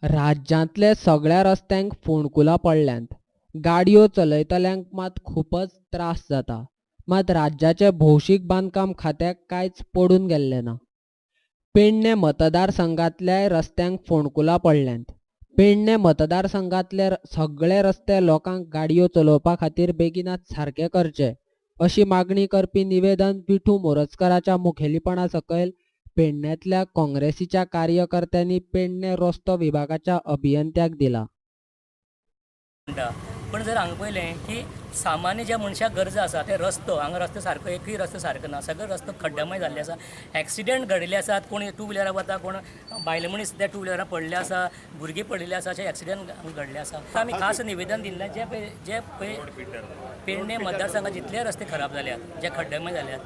राज्यांतले सगळ्या रस्त्यांक फोंडकुलां पडल्यांत. गाडयो चलयतल्यांक मात खूबच त्रास जाता. मात राज्याचे भौशीक बांदकाम खात्याक कांयच पडून गेल्लें ना. पेडणे मतदारसंघांतल्याय रस्त्यांक फोंडकुलां पडल्यांत. पेडणे मतदारसंघांतले सगळे रस्ते लोकांक गाडयो चलोवपा खातीर बेगिनात सारके करचे अशी मागणी करपी निवेदन विठू मोरजकाराच्या मुखेलीपणा सकयल पेडण्यांतल्या काँग्रेसीच्या कार्यकर्त्यांनी पेडणे रस्तो विभागाच्या अभियंत्याक दिला. पण जर हांगा पळयलें की सामान्य ज्या मनशाक गरजा आसा ते रस्तो हांगा रस्तो सारको एकूय रस्तो सारको ना, सगळे रस्तो खड्ड्यामय जाल्ले आसा, एक्सिडंट घडिल्ले आसात, कोण टू व्हिलराक वता, कोण बायल मनीस त्या टू व्हिलराक पडले आसा, भुरगीं पडिल्ले आसा, अशे एक्सिडंट घडले आसा. आमी खास निवेदन दिल्लें जे पळय जे पळय पेडणे मतदारसंघात जितले रस्ते खराब जाल्यात, जे खड्ड्यामय जाल्यात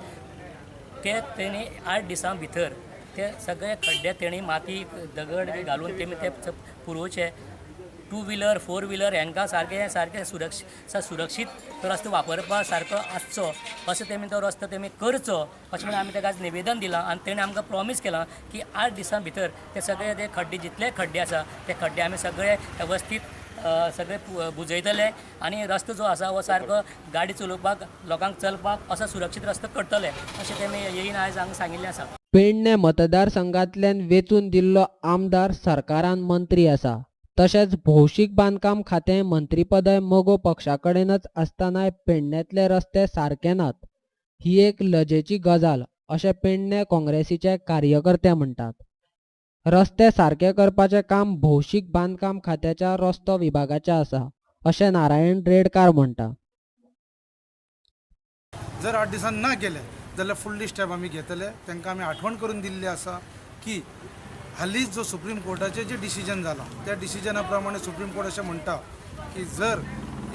ते तेणी 8 दिसां भितर ते सगळे खड्डे तेणी माती दगड बी घालून तेमी ते पुरोवचे. टू व्हिलर फोर व्हिलर हांकां सारकें सारकें सुरक्षीत तो रस्तो वापरपा सारको आसचो अशें तेमी तो रस्तो तेमी करचो अशें म्हणून आमी ताका आज निवेदन दिलां आनी तेणें आमकां प्रॉमीस केलां की 8 दिसां भितर ते सगळे ते खड्डे जितले खड्डे आसा ते खड्डे आमी सगळे वेवस्थीत सगळे बुजयतले आनी रस्तो जो आसा हो सारको गाडी चलोवपाक लोकांक चलपाक असो सुरक्षीत रस्तो करतले अशें तेमी येयन आयज हांगा सांगिल्लें आसा. पेडणे मतदारसंघांतल्यान वेंचून दिल्लो आमदार सरकारान मंत्री आसा. तशेंच भौशीक बांदकाम खातें मंत्रीपदय मगो पक्षा कडेनच आसतनाय पेडण्यांतले रस्ते सारके नात ही एक लजेची गजाल अशें पेडणे काँग्रेसीचे कार्यकर्ते म्हणटात. रस्ते सारके करपाचें काम भौशीक बांदकाम खात्याच्या रस्तो विभागाचें आसा अशें नारायण रेडकार म्हणटा. जर 8 दिसान ना केले जाल्यार फुडली स्टेप आमी घेतले. तांकां आमी आठवण करून दिल्ली आसा की हालींच जो सुप्रीम कोर्टाचें जें डिसिजन जालां त्या डिसिजना प्रमाणे सुप्रीम कोर्ट अशें म्हणटा की जर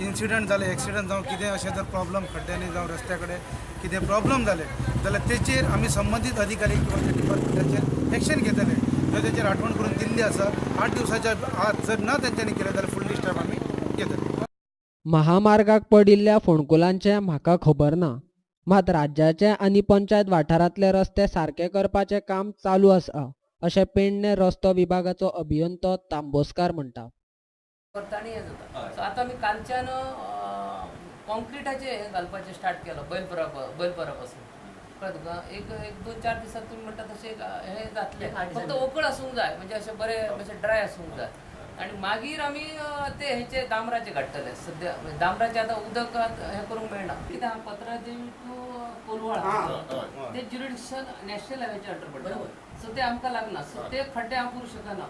इन्सिडंट जाले, एक्सिडंट जावं कितें अशें जर प्रॉब्लम खड्ड्यांनी जावं रस्त्या कडेन कितें प्रॉब्लम जाले जाल्यार तेचेर आमी संबंदीत अधिकारी किंवा त्या डिपार्टमेंटाचेर एक्शन घेतले. तर तेचेर आठवण करून दिल्ली आसा. 8 दिवसाच्या आत जर ना तेंच्यांनी केलें जाल्यार फुडली स्टेप आमी घेतले. महामार्गाक पडिल्ल्या फोंडकुलांचें म्हाका खबर ना, मात राज्याचे आनी पंचायत वाठारांतले रस्ते सारके करपाचें काम चालू आसा अशें पेडणे रस्तो विभागाचो अभियंतो तांबोस्कार म्हणटा. करता आनी हें जाता. सो आतां आमी कालच्यान कॉन्क्रिटाचें हें घालपाचें स्टार्ट केलां बैलपरा पासून कळ्ळें तुका. एक एक 2-4 दिसांत तुमी म्हणटा तशें हें जातलें, फक्त ओकळ आसूंक जाय, म्हणजे अशें बरें अशें ड्राय आसूंक जाय. आनी मागीर आमी ते हेचे डांबराचे काडटले. सद्या डांबराचे आतां उदक हें करूंक मेळना. कितें आहा पत्रादेवी टू कोलवाळ ते ज्युरिडिक्शन नॅशनल हायवेच्या अंडर पडटा, सो ते आमकां लागना, सो ते खड्डे हांव करूं शकना.